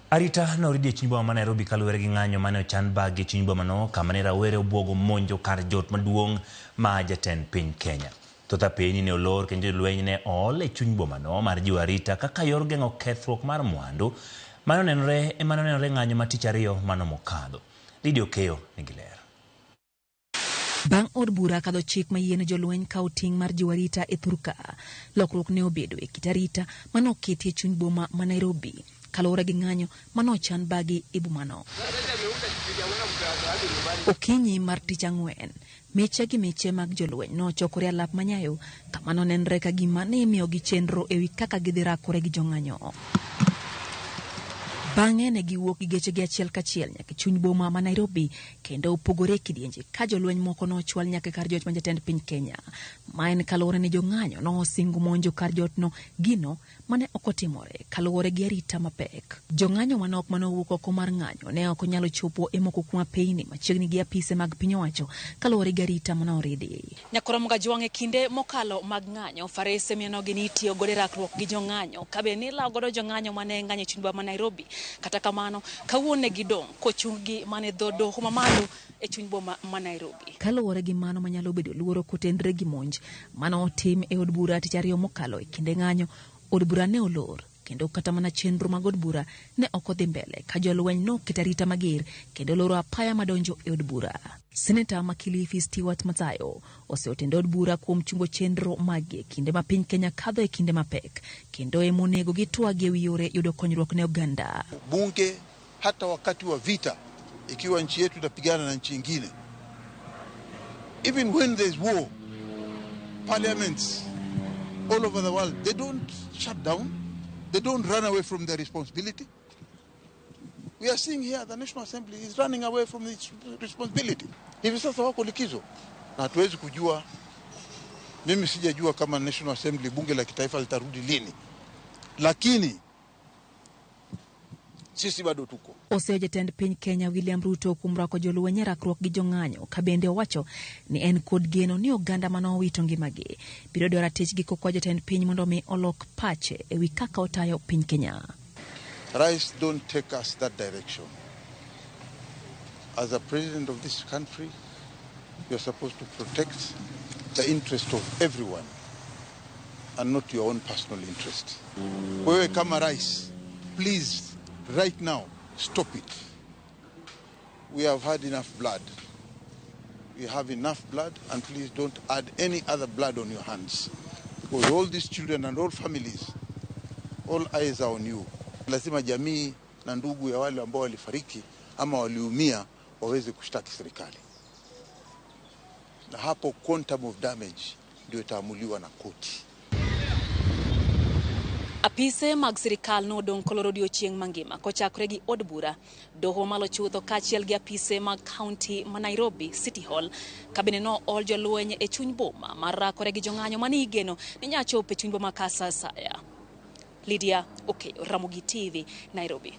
Arita noridi e chuny boma ma Nairobi kaluwore gi ng'anyo mane ochan bagi e chuny bomano kama ne rawere obwogo monjo kar jot maduong' ma jatend piny Kenya. Thoth apeyni ne olor kendo jolweny ne ool e chuny bomano mar jiwo arita kaka yor geng'o kethruok mar mwandu mane onenore mane onenore ng'anyo ma tich ariyo mano mokadho. Lydia Okeyo nigi ler. Bang' od bura kadho chik ma yiene jolweny kawo ting' mar jiwo arita e thurka, lokruok ne obedo e kit arita mane oketi e chuny boma ma Nairobi kaluwore gi ng'anyo mane ochan bagi e bomano. Okinyi mar tich ang'wen, miche gi miche mag jolweny nochokore alap ma Nyayo kama nonenre ka gima ne imiyogi chenro e wi kaka gidhi rakore gi jong'anyo. Bang'e ne giwuok gi gechegi achiel kachiel nyaka e chuny boma ma Nairobi kendo opogore e kidienje ka jolweny moko nochwal nyaka e kar jot ma jatend piny Kenya. Ma en kaluwore ni jong'anyo nosingo monjo kar jotno gino mane ok otimore kaluwore gi arita mapek. Jong'anyo manok mane owuok oko mar ng'anyo ne ok onyalo chopo e moko kuom apeyni machiegni gi apise mag piny owacho kaluwore gi arita mane oridi. Nyakoromo Gajwang' e kinde mokalo mag ng'anyo, farese mienogi ni itiyo godo e rakruok gi jong'anyo ka bende nilawo godo jong'anyo mane ng'anyo e chuny boma ma Nairobi. Kata kamano, kawuono ne gidong' kochung gi mana e dho doho mamalo e chuny boma ma Nairobi. Kaluwore gi mano manyalo bedo luoro kotenre gi monj mane otim e od bura tich ariyo mokalo e kinde ng'anyo, od bura ne olor kendo kata mana chenro mag od bura ne ok odhi mbele ka jolweny noketo arita mager kendo loro apaya madonjo e od bura. Seneta ma Kilifi Stewart Mathayo oseotendo od bura kuom chungo chenro maggi e kinde ma piny Kenya kadho e kinde mapek kendo emonego gitwagi e wi yore yudo konyruok ne oganda. Bunge hata wakati wa vita, ikiwa nchi yetu itapigana na nchi ingine, even when there is war, parliaments all over the world, they don't shut down, they don't run away from their responsibility. We are seeing here the National Assembly is running away from its responsibility. Hivi sasa wako likizo na hatuwezi kujua, mimi sijajua kama National Assembly, bunge la kitaifa litarudi lini, lakini sisi bado tuko. Oseyo jatend piny Kenya William Ruto kuom rwako jolweny e rakruok gi jong'anyo ka bende owacho ni en kod geno ni oganda mane owito ngimagi biro dwaro ratichgi kokwa jatend piny mondo mi olok pache e wi kaka otayo piny Kenya. Rais, don't take us that direction. As a president of this country, you're supposed to protect the interest of everyone and not your own personal interest. Wewe kama rais, please, right now, stop it. We have had enough blood. We have enough blood, and please don't add any other blood on your hands. Because all these children and all families, all eyes are on you. Lazima jamii na ndugu ya wale ambao walifariki ama waliumia waweze kushtaki serikali, na hapo quantum of damage ndio itaamuliwa na koti. Apise mag sirikal nodong' kolor odiochieng' mangima kochakore gi od bura, doho malo chutho kaachiel gi apise mag kaunti ma Nairobi City Hall ka bende no ol jolweny e chuny boma mar rakore gi jong'anyo mane igeno ni nya chopo e chuny boma ka sa asaya. Lydia Okeyo, Ramogi TV, Nairobi.